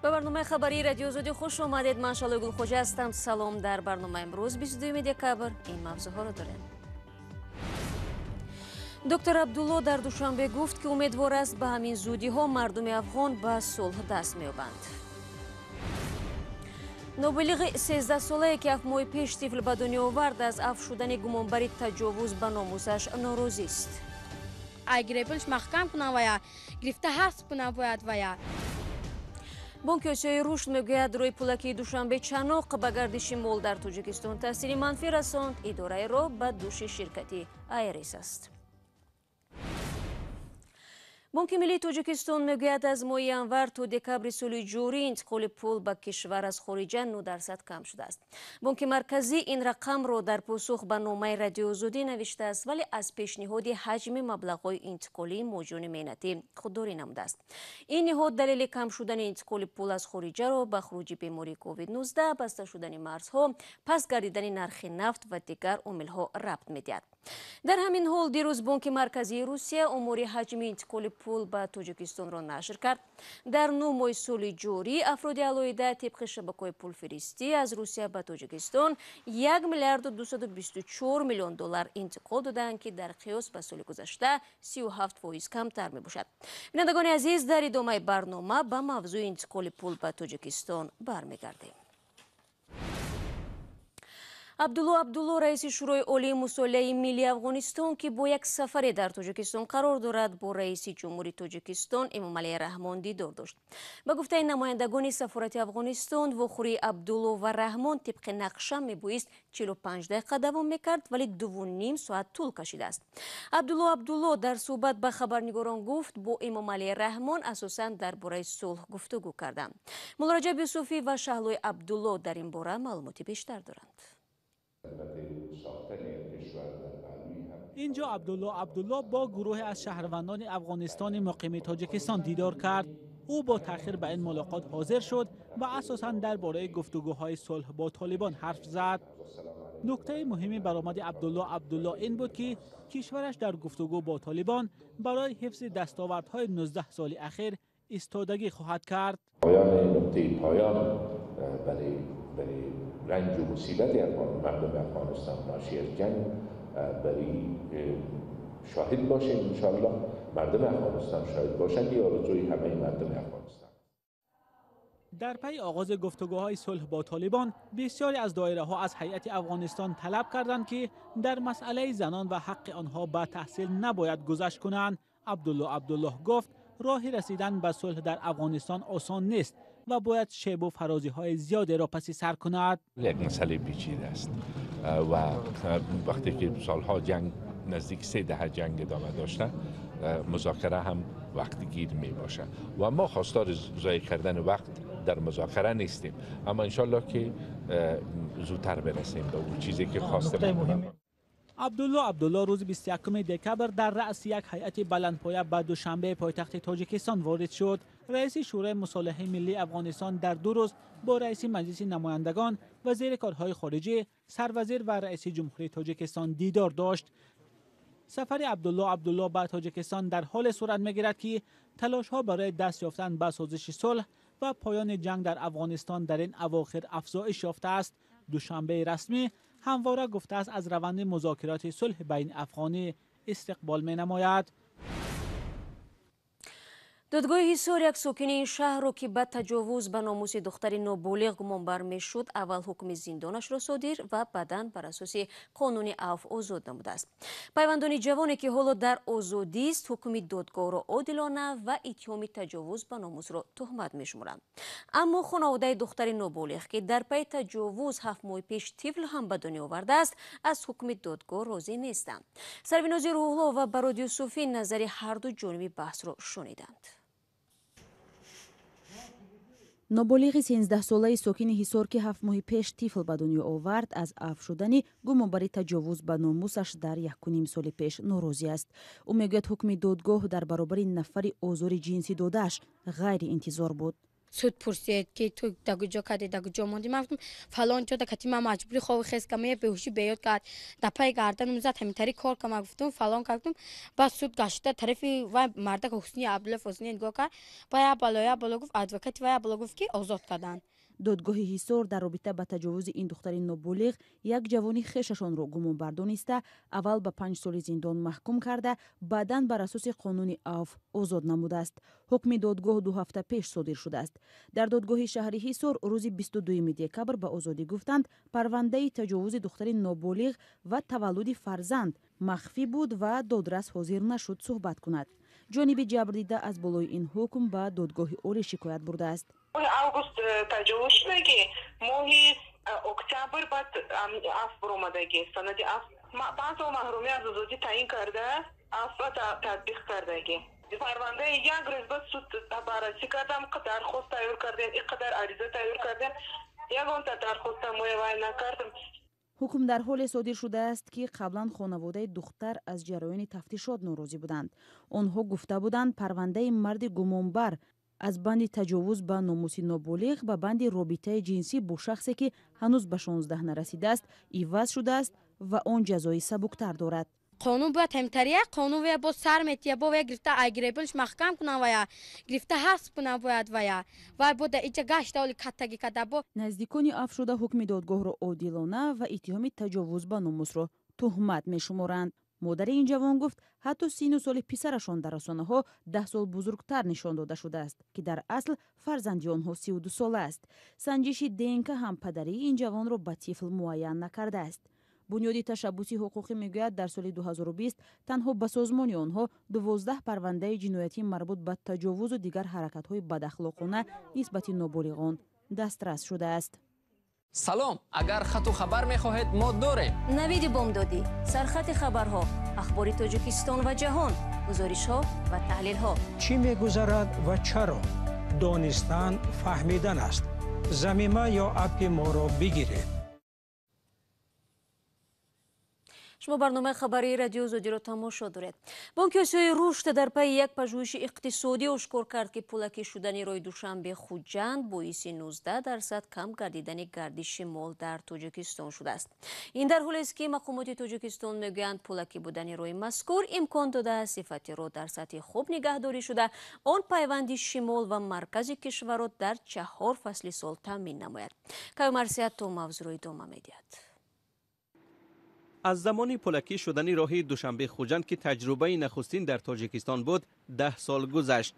Ба барномаи хабарии Радиои Озодӣ хуш омадед. Ман Шалои Гулхоҷа ҳастам. Салом. Дар барномаи имрӯз, 22 декабр, ин мавзӯъҳоро дорем. Доктор Абдулло дар Душанбе гуфт, ки умедвор аст, ба ҳамин зудиҳо мардуми афғон ба сулҳ даст меёбанд. Ноболиғи 13-солае, ки 7 моҳи пеш тифл ба дунё овард, аз афв шудани гумонбари таҷовуз ба номусаш норозист. Ай гиребонш маҳкам кунам вая, гирифта ҳабс кунам бояд вая. Бонки Осиёи Рушд мегӯяд, роҳи пулакии Душанбе Чаноқ ба гардиши мол дар Тоҷикистон таъсири манфӣ расонд. Идораи роҳ ба дӯши ширкати Айрис аст. Бонки Миллии Тоҷикистон мегӯяд, аз моҳи январ то декабри соли ҷорӣ интиқоли пул ба кишвар аз хориҷа 9% кам шудааст. Бонки Марказӣ ин рақамро дар посух ба номаи Радиои Озодӣ навиштааст, вале аз пешниҳоди ҳаҷми маблағҳои интиқолии муҳоҷирони меҳнатӣ худдорӣ намудааст. Ин ниҳод далели кам шудани интиқоли пул аз хориҷаро ба хуруҷи бемории COVID-19, баста шудани марзҳо, паст гардидани нархи нафт ва дигар омилҳо рабт медиҳад. Дар ҳамин ҳол, дирӯз Бонки Марказии Русия омори ҳаҷми интиқоли пул ба Тоҷикистонро нашр кард. Дар 9 моҳи соли ҷорӣ афроди алоҳида тибқи шабакаҳои пулфиристӣ аз Русия ба Тоҷикистон 1 миллиарду 224 миллион доллар интиқол доданд, ки дар қиёс ба соли гузашта 37% камтар мебошад. Бинандагони азиз, дар идомаи барнома ба мавзӯи интиқоли пул ба Тоҷикистон бармегардем. Абдулло Абдулло, раиси Шӯрои Олии Мусолиҳаи Миллии Афғонистон, ки бо як сафаре дар Тоҷикистон қарор дорад, бо раиси ҷумҳури Тоҷикистон Эмомалӣ Раҳмон дидор дошт. Ба гуфтаи намояндагони сафорати Афғонистон, вохӯрии Абдулло ва Раҳмон тибқи нақша мебоист 45 дақиқа давом мекард, вале 2,5 соат тӯл кашидааст. Абдулло Абдулло дар суҳбат ба хабарнигорон гуфт, бо Эмомалӣ Раҳмон асосан дар бораи сулҳ гуфтугӯ карданд. Муллораҷаб Юсуфӣ ва Шаҳлои Абдулло дар ин бора маълумоти бештар доранд. Инҷо Абдулло Абдулло бо гурӯҳе аз шаҳрвандони Афғонистони муқими Тоҷикистон дидор кард. Ӯ бо таъхир ба ин мулоқот ҳозир шуд ва асосан дар бораи гуфтугӯҳои сулҳ бо Толибон ҳарф зад. Нуктаи муҳими баромади Абдулло Абдулло ин буд, ки кишвараш дар гуфтугӯ бо Толибон барои ҳифзи дастовардҳои 19 соли ахир истодагӣ хоҳад кард. پایان نقطه پایان برای رنج و مصیبت مردم افغانستان ناشی از جنگ برای شاهد باشیم. انشاءالله مردم افغانستان شاهد باشند، یه آرزوی همه مردم افغانستان. Дар пайи оғози гуфтугӯҳои сулҳ бо Толибон, бисёре аз доираҳо аз ҳайати Афғонистон талаб карданд, ки дар масъалаи занон ва ҳаққи онҳо ба таҳсил набояд гузашт кунанд. Абдулло Абдуллоҳ гуфт, роҳи расидан ба сулҳ дар Афғонистон осон нест ва бояд шебу фарозиҳои зиёдеро паси сар кунад. یک مسئله پیچیده است و وقتی که سالها جنگ، نزدیک 3 دهه جنگ ادامه داشته، مذاکره هم وقت گیر می باشه و ما خواستار ضایع کردن وقت در مذاکره نیستیم، اما انشالله که زودتر برسیم به اون چیزی که خواسته. Абдулло Абдулло рӯзи 21 декабр дар раъси як ҳайати баландпоя ба Душанбе, пойтахти Тоҷикистон, ворид шуд. Раиси Шӯрои Мусолиҳаи Миллии Афғонистон дар 2 рӯз бо раиси Маҷлиси намояндагон, вазири корҳои хориҷӣ, сарвазир ва раиси ҷумҳурии Тоҷикистон дидор дошт. Сафари Абдулло Абдулло ба Тоҷикистон дар ҳоле сурат мегирад, ки талошҳо барои даст ёфтан ба созиши сулҳ ва поёни ҷанг дар Афғонистон дар ин авохир афзоиш ёфтааст. Душанбеи расмӣ ҳамвора гуфтааст, аз раванди музокироти сулҳи байниафғонӣ истиқбол менамояд. Додгоҳи Ҳисор як сокини ин шаҳрро, ки ба таҷовуз ба номуси духтари ноболиғ гумонбар мешуд, аввал ҳукми зиндонашро содир ва баъдан бар асоси қонуни афв озод намудааст. Пайвандони ҷавоне, ки ҳоло дар озодист, ҳукми додгоҳро одилона ва иттиҳоми таҷовуз ба номусро туҳмат мешуморанд. Аммо хонаводаи духтари ноболиғ, ки дар пайи таҷовуз 7 моҳи пеш тифл ҳам ба дунё овардааст, аз ҳукми додгоҳ розӣ нестанд. Сарвинози Рӯҳулло ва Барод Юсуфӣ назари ҳарду ҷониби баҳсро шуниданд. Ноболиғи 13-солаи сокини Ҳисор, ки 7 моҳи пеш тифл ба дунё овард, аз афв шудани гумонбари таҷовуз ба номусаш дар якуним соли пеш норозӣ аст. Ӯ мегӯяд, ҳукми додгоҳ дар баробари нафари озори ҷинсӣ додааш ғайриинтизор буд. Суд пурсид, ки ту да куҷо кардӣ, да куҷо мондӣ. Ман гуфтам, фалон ҷо да кати ман маҷбурӣ хови хез кардам, я беҳушӣ беёд кард, да пай гарданам зад, ҳаминтари кор кардам. Ман гуфтам, фалон кардам. Баъд суд гашта тарафи вай мардак Ҳусни Абдуллоев Ҳусни нигоҳ кард, ба я бало, я бало гуфт, адвокати вай я бало гуфт, ки озод карданд. Додгоҳи Ҳисор дар робита ба таҷовузи ин духтари ноболиғ як ҷавони хешашонро гумонбар дониста, аввал ба 5 соли зиндон маҳкум карда, баъдан бар асоси қонуни авф озод намудааст. Ҳукми додгоҳ 2 ҳафта пеш содир шудааст. Дар додгоҳи шаҳри Ҳисор рӯзи 22 декабр ба Озодӣ гуфтанд, парвандаи таҷовузи духтари ноболиғ ва таваллуди фарзанд махфӣ буд ва додрас ҳозир нашуд суҳбат кунад. Ҷониби ҷабрдида аз болои ин ҳукм ба Додгоҳи Олӣ шикоят бурдааст. Моҳи август таҷовуз шудагӣ, моҳи октябр баъд афв баромадагӣ, санади афв. 5 сол маҳрумӣ аз озодӣ таъин карда, афва татбиқ кардагӣ. Парвандаи як рӯз ба суд баррасӣ кардам, дархост тайёр кардем, ин қадар ариза тайёр кардем, ягонта дархоста муайян накардам. Ҳукм дар ҳоле содир шудааст, ки қаблан хонаводаи духтар аз ҷараёни тафтишот норозӣ буданд. Онҳо гуфта буданд, парвандаи марди гумонбар аз банди таҷовуз ба номуси ноболиғ ба банди робитаи ҷинсӣ бо шахсе, ки ҳанӯз ба 16 нарасидааст, иваз шудааст ва он ҷазои сабуктар дорад. Қонун бояд ҳамтария, қонун вая боз сар метия, бо вая гирифта айгиребилш маҳкам кунам, вая гирифта ҳабс кунам бояд вая. Вай бо да иҷа гашта оли каттагӣ када бо. Наздикони афвшуда ҳукми додгоҳро одилона ва иттиҳоми таҷовуз ба номусро туҳмат мешуморанд. Модари ин ҷавон гуфт, ҳатто сину соли писарашон дар расонаҳо 10 сол бузургтар нишон дода шудааст, ки дар асл фарзанди онҳо 32 сола аст. Санҷиши ДНК ҳам падарии ин ҷавонро ба тифл муайян накардааст. Бунёди ташаббуси ҳуқуқӣ мегӯяд, дар соли 2020 танҳо ба созмони онҳо 12 парвандаи ҷиноятӣ марбут ба таҷовузу дигар ҳаракатҳои бадахлоқона нисбати ноболиғон дастрас шудааст. Салом, агар хату хабар мехоҳед, мо дорем. Навиди бомдодӣ, сархати хабарҳо, ахбори Тоҷикистон ва ҷаҳон, гузоришҳо ва таҳлилҳо. Чӣ мегузарад ва чаро? Донистан фаҳмидан аст. Замима ё аппи моро бигиред. Шумо барномаи хабарии Радиои Озодиро тамошо доред. Бонки Осиёи Рушд дар пайи як пажӯҳиши иқтисодӣ ошкор кард, ки пулакӣ шудани роҳи Душанбе Хуҷанд боиси 19% кам гардидани гардиши мол дар Тоҷикистон шудааст. Ин дар ҳолест, ки мақомоти Тоҷикистон мегӯянд, пулакӣ будани роҳи мазкур имкон додааст сифати роҳ дар сатҳи хуб нигаҳдорӣ шуда, он пайванди шимол ва маркази кишварро дар чаҳор фасли сол таъмин намояд. Каюмарсият то мавзӯъро идома медиҳад. Аз замони пулакӣ шудани роҳи Душанбе Хуҷанд, ки таҷрибаи нахустин дар Тоҷикистон буд, 10 сол гузашт.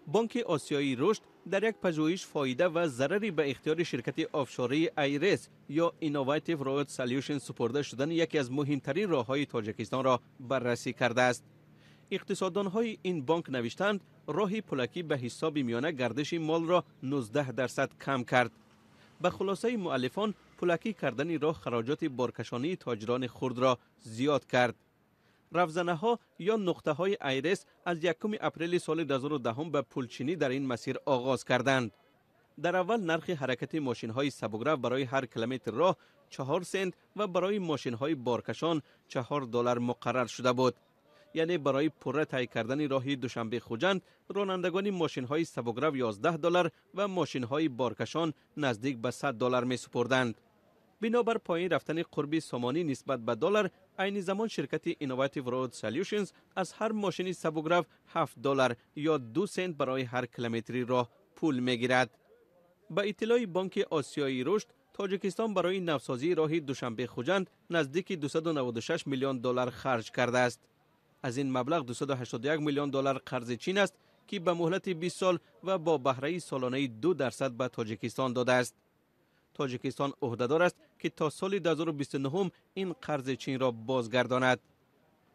Бонки Осиёии Рушд дар як пажӯҳиш фоида ва зарари ба ихтиёри ширкати офшории Айрес ё Innovative Road Solution супурда шудани яке аз муҳимтарин роҳҳои Тоҷикистонро баррасӣ кардааст. Иқтисоддонҳои ин бонк навиштанд, роҳи пулакӣ ба ҳисоби миёна гардиши молро 19% кам кард. Ба хулосаи муаллифон, пулакӣ кардани роҳ хароҷоти боркашонии тоҷирони хурдро зиёд кард. Равзанаҳо ё нуқтаҳои Айрес аз 1 апрели соли 2010 ба пулчинӣ дар ин масир оғоз карданд. Дар аввал нархи ҳаракати мошинҳои сабукрав барои ҳар километр роҳ 4 сент ва барои мошинҳои боркашон 4 доллар муқаррар шуда буд. Яъне барои пурра тай кардани роҳи Душанбе Хуҷанд ронандагони мошинҳои сабукрав 11 доллар ва мошинҳои боркашон наздик ба 100 доллар месупурданд. Бинобар поин рафтани қурби сомонӣ нисбат ба доллар, айни замон ширкати Innovative Road Solutions аз ҳар мошини сабукрав 7 доллар ё 2 сент барои ҳар километри роҳ пул мегирад. Ба иттилои Бонки Осиёии Рушд, Тоҷикистон барои навсозии роҳи Душанбе Хуҷанд наздики 296 миллион доллар харҷ кардааст. Аз ин маблағ 281 миллион доллар қарзи Чин аст, ки ба муҳлати 20 сол ва бо баҳраи солонаи 2% ба Тоҷикистон додааст. Тоҷикистон ӯҳдадор аст, ки то соли 2029 ин қарзи Чинро бозгардонад.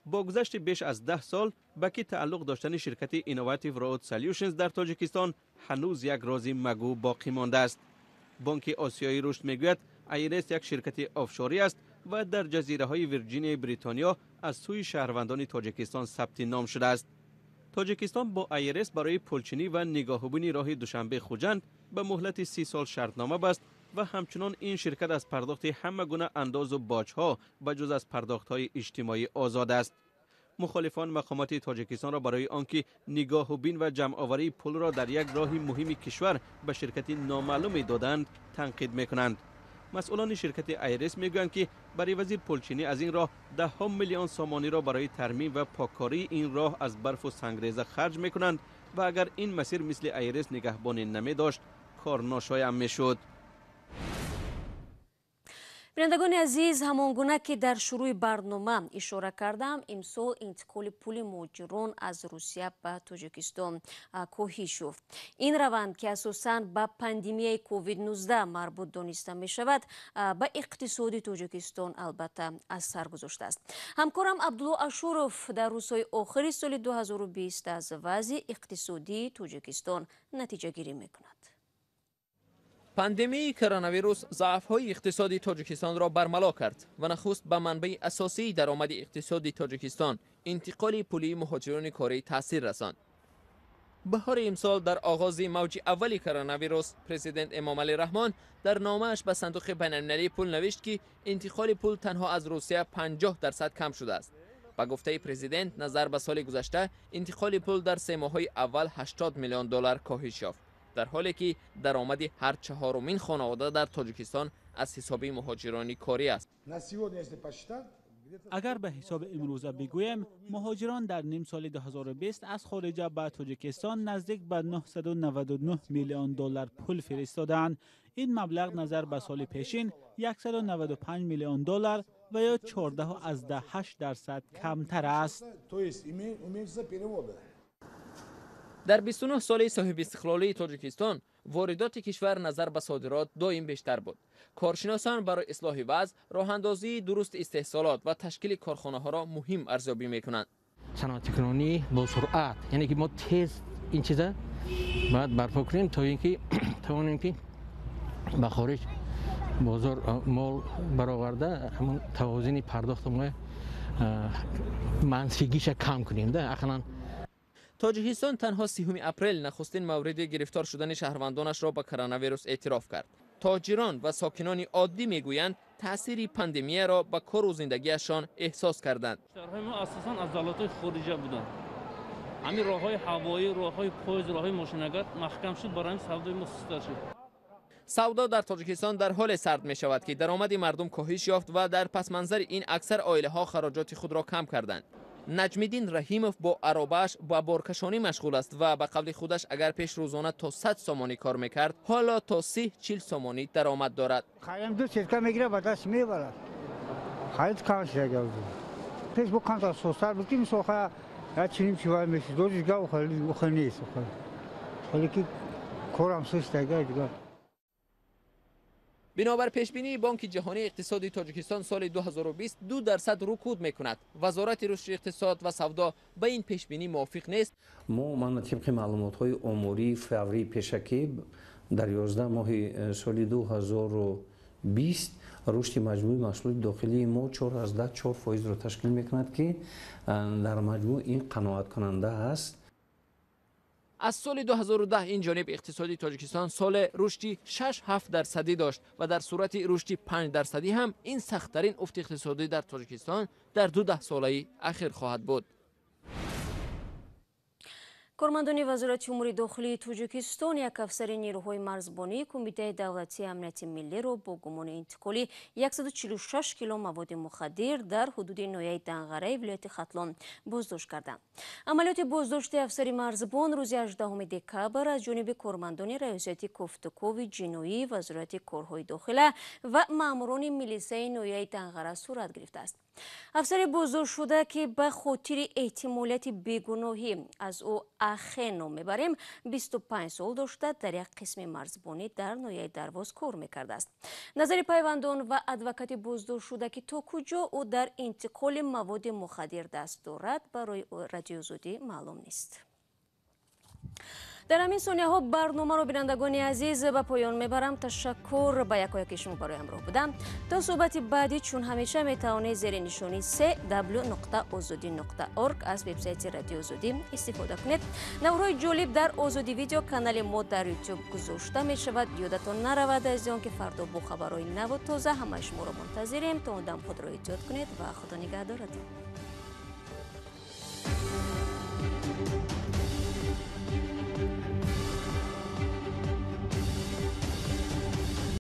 Бо гузашти беш аз 10 сол ба ки тааллуқ доштани ширкати Innovative Road Solutions дар Тоҷикистон ҳанӯз як рози магӯ боқӣ мондааст. Бонки Осиёии Рушд мегӯяд, Айрес як ширкати офшорӣ аст ва дар ҷазираҳои Вирҷинияи Бритониё аз сӯи шаҳрвандони Тоҷикистон сабти ном шудааст. Тоҷикистон бо Айрес барои пулчинӣ ва нигоҳубини роҳи Душанбе Хуҷанд ба муҳлати 30 сол шартнома баст ва ҳамчунон ин ширкат аз пардохти ҳама гуна андозу боҷҳо ба ҷуз аз пардохтҳои иҷтимоӣ озод аст. Мухолифон мақомоти Тоҷикистонро барои он ки нигоҳубин ва ҷамъоварии пулро дар як роҳи муҳими кишвар ба ширкати номаълуме доданд танқид мекунанд. Масъулони ширкати Айрис мегӯянд, ки бар ивази пулчинӣ аз ин роҳ даҳҳо миллион сомониро барои тармим ва поккории ин роҳ аз барфу сангреза харҷ мекунанд ва агар ин масир мисли Айрис нигаҳбонӣ намедошт, кор ношоям мешуд. Бинандагони азиз, ҳамон гуна ки дар шурӯи барнома ишора кардам, имсол интиқоли пули муҳоҷирон аз Русия ба Тоҷикистон коҳиш ёфт. Ин раванд, ки асосан ба пандемияи COVID-19 марбут дониста мешавад, ба иқтисоди Тоҷикистон албатта асар гузоштааст. Ҳамкорам Абдулло Ашуров дар рӯзҳои охири соли 2020 аз вазъи иқтисодии Тоҷикистон натиҷагирӣ мекунад. Пандемияи коронавирус заъфҳои иқтисоди Тоҷикистонро бармало кард ва нахуст ба манбаи асосии даромади иқтисоди Тоҷикистон, интиқоли пулии муҳоҷирони корӣ, таъсир расонд. Баҳори имсол, дар оғози мавҷи аввали коронавирус, президент Эмомалӣ Раҳмон дар номааш ба Сандуқи байналмилалии пул навишт, ки интиқоли пул танҳо аз Русия 50% кам шудааст. Ба гуфтаи президент, назар ба соли гузашта интиқоли пул дар 3 моҳҳои аввал 80 миллион доллар коҳиш ёфт, дар ҳоле ки даромади ҳар чаҳорумин хонавода дар Тоҷикистон аз ҳисоби муҳоҷирони корӣ аст. Агар ба ҳисоби имрӯза бигӯем, муҳоҷирон дар ним соли 2020 аз хориҷа ба Тоҷикистон наздик ба 999 миллион доллар пул фиристоданд. Ин маблағ назар ба соли пешин 195 миллион доллар ва ё 14,8% камтар аст. Дар 29 соли соҳибистиқлолии Тоҷикистон воридоти кишвар назар ба содирот доим бештар буд. Коршиносон барои ислоҳи вазъ роҳандозии дурусти истеҳсолот ва ташкили корхонаҳоро муҳим арзёбӣ мекунанд. Саноатикунонӣ бо суръат, яъне ки мо тез ин чиза бояд барпо кунем, то ин ки тавонем ки ба хориҷ бозор мол бароварда, ҳамон тавозуни пардохти мо манфигиша кам кунем. Ақаллан Тоҷикистон танҳо 30 апрел нахустин мавриди гирифтор шудани шаҳрвандонашро ба коронавирус эътироф кард. Тоҷирон ва сокинони оддӣ мегӯянд, таъсири пандемияро ба кору зиндагиашон эҳсос карданд. Шаҳрҳои мо асосан аз давлатҳои хориҷа буданд. Ҳамин роҳҳои ҳавоӣ, роҳҳои поезд, роҳҳои мошинагард маҳкам шуд, барои ҳамин савдои мо сустар шуд. Савдо дар Тоҷикистон дар ҳоле сард мешавад, ки даромади мардум коҳиш ёфт ва дар пасманзари ин аксар оилаҳо хароҷоти худро кам карданд. Наҷмиддин Раҳимов бо аробааш ба боркашонӣ машғул аст ва ба қавли худаш, агар пеш рӯзона то 100 сомонӣ кор мекард, ҳоло то 30-40 сомонӣ даромад дорад. Хаям ду сетка мегирад, ба даст мебарад. Харид кам шуда. Пеш бо камтар сустар буд, ки мисол я чиним чивай мешид. Дозиш га ухали нест. Ҳоле ки корам суст дигар. Бинобар пешбинии Бонки Ҷаҳонӣ, иқтисоди Тоҷикистон соли 2020 2% рукуд мекунад. Вазорати рушди иқтисод ва савдо ба ин пешбинӣ мувофиқ нест. Мо мана тибқи маълумотҳои омории фаврии пешакӣ дар 11 моҳи соли 2020 рушди маҷмӯи маҳсулоти дохилии мо 4,4%-ро ташкил мекунад, ки дар маҷмӯъ ин қаноаткунанда аст. Аз соли 2010 ин ҷониб иқтисоди Тоҷикистон соли рушди 6-7% дошт ва дар сурати рушди 5% ҳам ин сахттарин уфти иқтисодӣ дар Тоҷикистон дар 2 даҳсолаи ахир хоҳад буд. Кормандони Вазорати умури дохилии Тоҷикистон як афсари нерӯҳои марзбонии Кумитаи давлатии амнияти миллиро бо гумони интиқоли 146 кило маводи мухаддир дар ҳудуди ноҳияи Данғараи вилояти Хатлон боздошт карданд. Амалиёти боздошти афсари марзбон рӯзи 18 декабр аз ҷониби кормандони раёсати кофтукови ҷиноии Вазорати корҳои дохила ва маъмурони милисаи ноҳияи Данғара сурат гирифтааст. Афсари боздоштшуда, ки ба хотири эҳтимолияти бегуноҳӣ аз ӯ Ахе ном мебарем, 25 сол дошта, дар як қисми марзбонӣ дар ноҳияи Дарвоз кор мекардааст. Назари пайвандон ва адвокати боздоштшуда, ки то куҷо ӯ дар интиқоли маводи мухаддир даст дорад, барои Радиои Озодӣ маълум нест. Дар ҳамин сонияҳо барномаро, бинандагони азиз, ба поён мебарам. Ташаккур ба якояки шумо барои ҳамроҳ будан. То суҳбати баъдӣ, чун ҳамеша метавонед зери нишони cw.ozodi.org аз вебсайти Радиои Озодӣ истифода кунед. Наврҳои ҷолиб дар Озодӣ видео канали мо дар YouTube гузошта мешавад. Ёдатон наравад, азизон, ки фардо бо хабарҳои наву тоза ҳамаи шуморо мунтазирем. То он дам худро эҳтиёт кунед ва Худо нигаҳдоратон.